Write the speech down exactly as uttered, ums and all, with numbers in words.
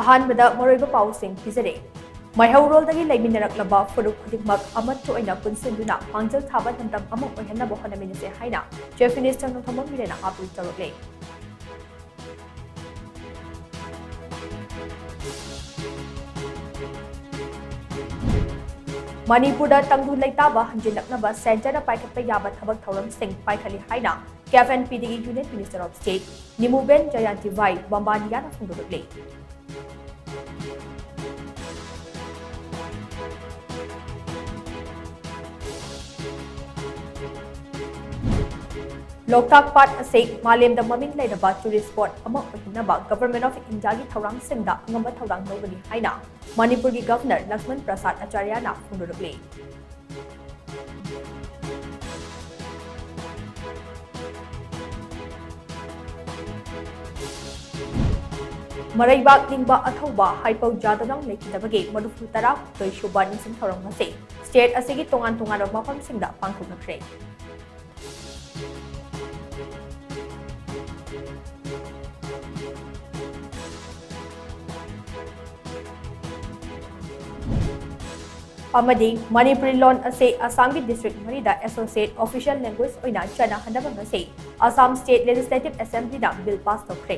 ꯑꯍꯥꯟꯕꯗ ꯃꯔꯨꯑꯣꯏꯕ ꯄꯥꯎꯁꯤꯡ ꯄꯤꯖꯔꯦ꯫ ꯃꯩꯍꯧꯔꯣꯜꯗꯒꯤ ꯂꯩꯃꯤꯟꯅꯔꯛꯂꯕ ꯐꯨꯔꯨꯞ ꯈꯨꯗꯤꯡꯃꯛ ꯑꯃꯠꯇ ꯑꯣꯏꯅ ꯄꯨꯟꯁꯤꯟꯗꯨꯅ ꯃꯥꯡꯖꯤꯜ ꯊꯥꯕ ꯂꯝꯗꯝ ꯑꯃ ꯑꯣꯏꯍꯟꯅꯕ ꯍꯣꯠꯅꯃꯤꯟꯅꯁꯦ ꯍꯥꯏꯅ Chief Minister ꯅꯣꯡꯊꯣꯝꯕꯝ ꯕꯤꯔꯦꯟꯅ ꯑꯥꯄꯤꯜ ꯇꯧꯔꯛꯂꯦ꯫ ꯃꯅꯤꯄꯨꯔꯗ ꯇꯪꯗꯨ ꯂꯩꯇꯥꯕ ꯍꯟꯖꯤꯜꯂꯛꯅꯕ centreꯅ ꯄꯥꯏꯈꯠꯄ ꯌꯥꯕ ꯊꯕꯛ ꯊꯧꯔꯝꯁꯤꯡ ꯄꯥꯏꯈꯠꯂꯤ ꯍꯥꯏꯅ ꯀꯦꯞ ꯑꯦꯟ ꯄꯤꯗꯒꯤ Union Minister of State Nimuben Jayantibhai ꯕꯝꯕꯥꯅꯤꯌꯥꯅ ꯐꯣꯡꯗꯣꯔꯛꯂꯤ꯫ ꯂꯣꯛꯇꯥꯛ ꯄꯥꯠ ꯑꯁꯤ ꯃꯥꯂꯦꯝꯗ ꯃꯃꯤꯡ ꯂꯩꯔꯕ tourist spot ꯑꯃ ꯑꯣꯏꯍꯟꯅꯕ Government of Indiaꯒꯤ ꯊꯧꯔꯥꯡꯁꯤꯡꯗ ꯑꯉꯝꯕ ꯊꯧꯗꯥꯡ ꯂꯧꯒꯅꯤ ꯍꯥꯏꯅ ꯃꯅꯤꯄꯨꯔꯒꯤ Governor ꯂꯛꯁꯃꯟ ꯄ꯭ꯔꯁꯥꯗ ꯑꯆꯥꯔꯌꯥꯅ ꯐꯣꯡꯗꯣꯔꯛꯂꯤ꯫ ꯃꯔꯩꯕꯥꯛ ꯅꯤꯡꯕ ꯑꯊꯧꯕ ꯍꯥꯏꯄꯧ ꯖꯥꯗꯣꯅꯪ ꯂꯩꯈꯤꯗꯕꯒꯤ ꯃꯔꯤꯐꯨ ꯇꯔꯥ ꯍꯨꯝꯗꯣꯏ ꯁꯨꯕ ꯅꯤꯡꯁꯤꯡ ꯊꯧꯔꯝ ꯉꯁꯤ state ꯑꯁꯤꯒꯤ ꯇꯣꯉꯥꯟ ꯇꯣꯉꯥꯟꯕ ꯃꯐꯝꯁꯤꯡꯗ ꯄꯥꯡꯊꯣꯛꯅꯈ꯭ꯔꯦ꯫ ꯑꯃꯗꯤ ꯃꯅꯤꯄꯨꯔꯤ ꯂꯣꯟ ꯑꯁꯤ ꯑꯁꯥꯝꯒꯤ district ꯃꯔꯤꯗ associate official language ꯑꯣꯏꯅ ꯆꯠꯅꯍꯟꯅꯕ ꯉꯁꯤ Assam State Legislative Assemblyꯅ bill pass ꯇꯧꯈ꯭ꯔꯦ꯫